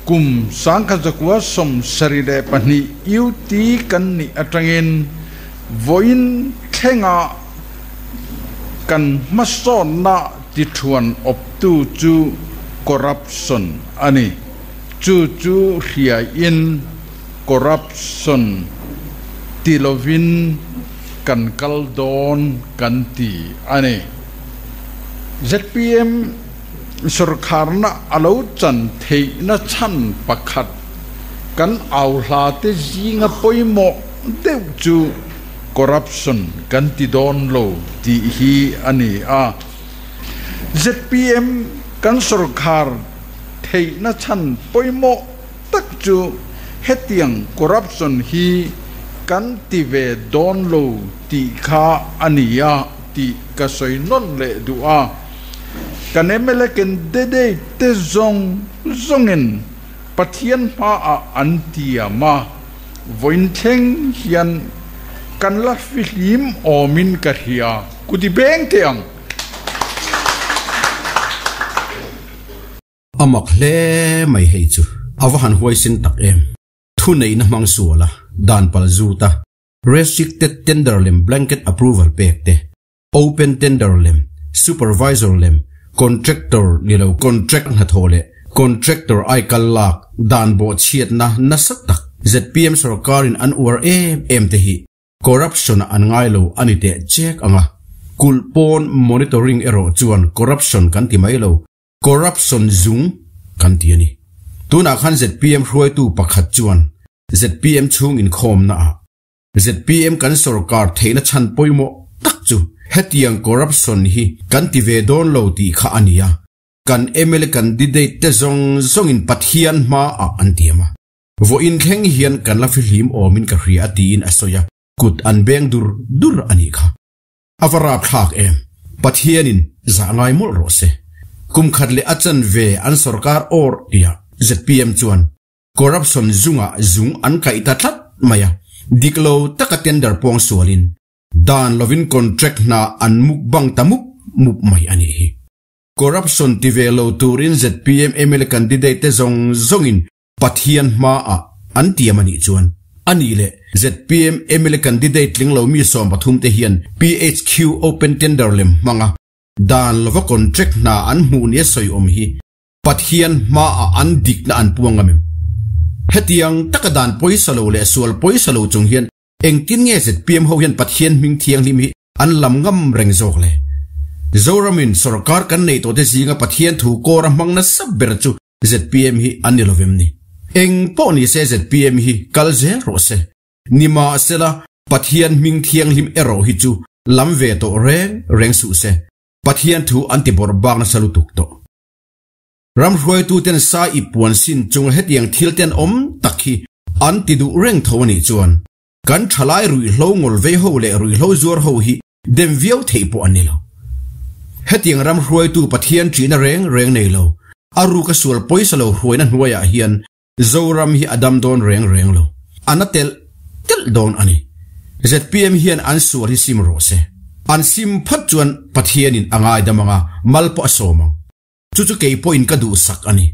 Kum 1972 UT kan nih atangin vawiin thlenga kan hmasawnna tithuan awptu chu corruption a ni. Chu chu hriain corruption ti lovin kan kal dawn kan ti a ni. Zpm Sawrkharna a lo chan theihna chhan pakhat kan au hla te zinga pawimawh deuh chu corruption kan ti dawn lo tih hi a ni a. Zpm kan sawrkhar theihna chhan pawimawh tak chu hetiang corruption hi kan ti ve dawn lo tih kha a ni a tih ka sawi nawn leh duh a. Kan mla candidate te zawng zawngin Pathian hmaah an tiam a, vawiin thleng hian kan la fihlim awmin ka hria, kuti beng teh ang. A mak hle mai hei chu a va han huaisin tak em. Thuneihna hmang suala dan pal zut a, restricted tender lem blanket approval pek te, Open tender lem, supervisor lem, contractor ni lo contract hnathawh leh contractor aikal lak dan bawhchhiatna nasa tak zpm sorkarin an uar em em te hi corruption ah an ngai lo a ni teh chek ang a. Kulh pawn monitoring erawh chuan corruption kan ti mai lo, corruption zung kan ti a ni. Tunah khan zpm hruaitu pakhat chuan zpm chhung inkhawmna ah Zpm kan sorkar theihna chhan pawimawh tak chu hetiang corruption hi kan ti ve dawn lo tih kha a ni a, kan mla candidate te zawng zawngin Pathian hmaah an tiam a, vawiin thleng hian kan la fihlim awmin ka hria a tiin a sawi a, kut an beng dur dur a nih kha. A va rapthlak em! Pathianin zah ngai mawlh rawh se. Kum khat leh a chanve an sorkar awr tiah zpm chuan Corruption zungah zung an kaih ta tlat mai a, dik lo taka tender pawng sualin dan lovin contract hna an muk bang ta mup mup mai a nih hi. Corruption ti ve lo turin zpm mla candidate te zawng zawngin Pathian hmaah an tiam a nih chuan a nih leh zpm mla candidate tling lo mi 13 te hian PHQ open tender lem hmanga dan lova contract hna an hmuh nia sawi awm hi Pathian hmaah an dikna an puang ngam em? Hetiang taka dan pawisa lo leh sual pawisa lo chung hian engtin nge zpm ho hian Pathian hming thianghlim hi an lam ngam reng zawk le? Zoramin sorkar kan nei tawhte zinga Pathian thu kawr a hmang nasa ber chu zpm hi an ni lovem ni? Eng pawh ni se zpm hi kal zel rawh se. Nimahsela, Pathian hming thianghlim erawh hi chu lam ve tawh reng reng suh se. Pathian thu an ti bawrh bak nasa lutuk tawh. Ram hruaituten sa i puan sin chunga hetiang thil ten awm tak hi an ti duh reng tho a nih chuan kan thalai ruihhlo ngawl vei ho leh ruihhlo zuar ho hi dem viau theih pawh an ni lo. Hetiang ram hruaitu Pathian ṭihna reng reng nei lo, a ruka sual pawisa lo hruaina hnuaiah hian Zoram hi a dam dawn reng reng lo. A na telh telh dawn a ni. Zpm hian an sual hi sim rawh se. An sim phawt chuan Pathianin a ngaidam ang a, mal pawh a sawm ang. Chu chu kei pawhin ka duhsak a ni.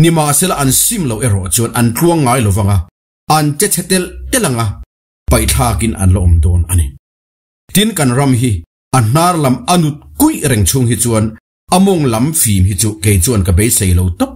Nimahsela an sim loh erawh chuan an tluang ngai lo vang a, an che chhe telh telh ang a, paihthlakin an la awm dawn a ni. Tin kan ram hi a hnar lam a nut kuih reng chhung hi chuan a mawng lam fim hi chu kei chuan ka beisei lo tawp.